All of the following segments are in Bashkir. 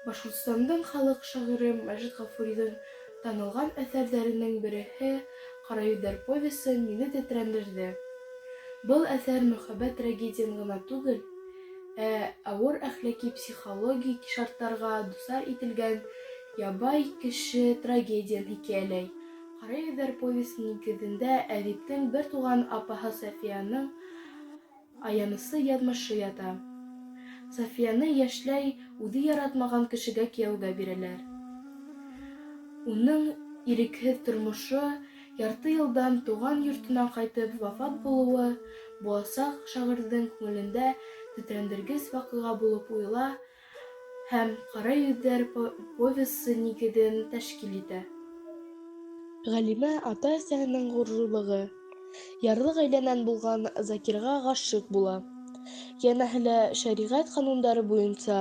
Башҡортостандың халыҡ шағиры Мәжит Ғафуриҙың танылған әҫәрҙәренең береһе Ҡара йөҙҙәр повесы мине тетрәндерҙе. Был әҫәр мөхәббәт трагедияһын ғына түгел, ә ауыр әхлаки-психологик шарттарға дусар ителгән ябай кеше трагедияһын хикәйәләй. Ҡара йөҙҙәр повесы нигеҙендә әҙиптең бер туған апаһы Сафияның аяныслы язмышы ята. Сафияны йәшләй үҙе яратмаған кешегә кияүгә бирәләр. Уның ирекһеҙ тормошо, ярты йылдан туған йортона ҡайтып вафат булыуы буласаҡ шағирҙың күңелендә тетрәндергес ваҡиға булып уйыла һәм Ҡара йөҙҙәр повесы нигеҙен тәшкил итә. Ғәлимә ата-әсәһенең ғорурлығы, ярлы ғаиләнән булған Закирға ғашиҡ була. Йәнәһе лә, шәриғәт ҡанундары буйынса,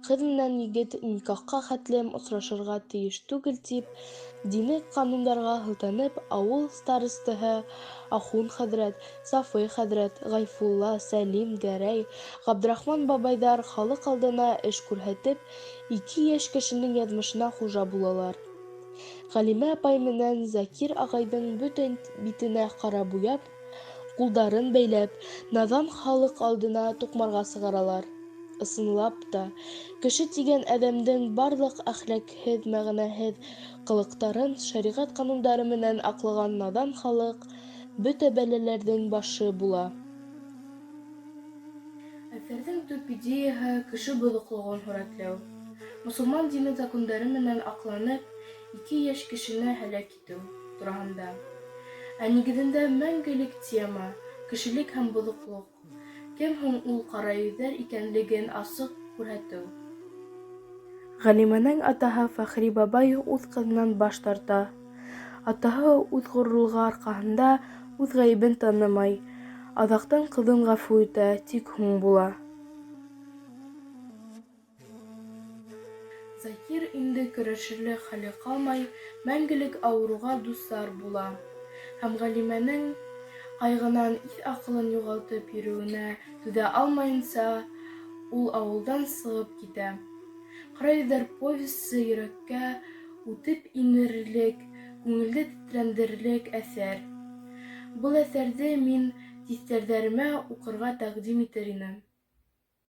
ҡыҙ менән егет никахҡа хәтлем осрашырға тейеш түгел тип, дини ҡанундарға һылтанып, ауыл старостаһы Ахун хәҙрәт, Сафый хәҙрәт, Ғәйфулла, Сәлим, Гәрәй, Ғабдрахман бабайҙар халыҡ алдына эш күрһәтеп, ике йәш кешенең яҙмышына хужа булалар. Ғәлимә апай менән Закир ағайҙың бөтә битенә ҡара буяп, ҡулдарын бәйләп, наҙан халыҡ алдына туҡмарға сығаралар. Ысынлап та, кеше тигән әҙәмдең барлыҡ әхлаҡһыҙ, мәғәнәһеҙ ҡылыҡтарын шәриғәт ҡанундары менән аҡлаған наҙан халыҡ бөтә бәләләрҙең башы була. Әҫәрҙең төп идеяһы, кеше боҙоҡлоғон һүрәтләү. Мосолман дине закондары менән аҡланып, ике йәш кешене һәләк итеү тураһында. Ә нигеҙендә мәңгелек тема, кешелек һәм боҙоҡлоҡ. Кем һуң ул ҡара йөҙҙәр икәнлеген асыҡ күрһәтеү. Ғәлимәнең атаһы Фәхри бабай үҙ ҡыҙынан баш тарта. Атаһы үҙ ғорурлығы арҡаһында үҙ ғәйебен танымай, аҙаҡтан ҡыҙын ғәфү итә, тик һуң була. Закир инде көрәшерлек хәле ҡалмай, мәңгелек ауырыуға дусар була һәм Ғәлимәнең ҡайғынан иҫ-аҡылын юғалтып йөрөүенә түҙә алмайынса, ул ауылдан сығып китә. Ҡара йөҙҙәр повесы йөрәккә үтеп инерлек, күңелде тетрәндерерлек әҫәр. Был әҫәрҙе мин тиҫтәрҙәремә уҡырға тәҡдим итер инем.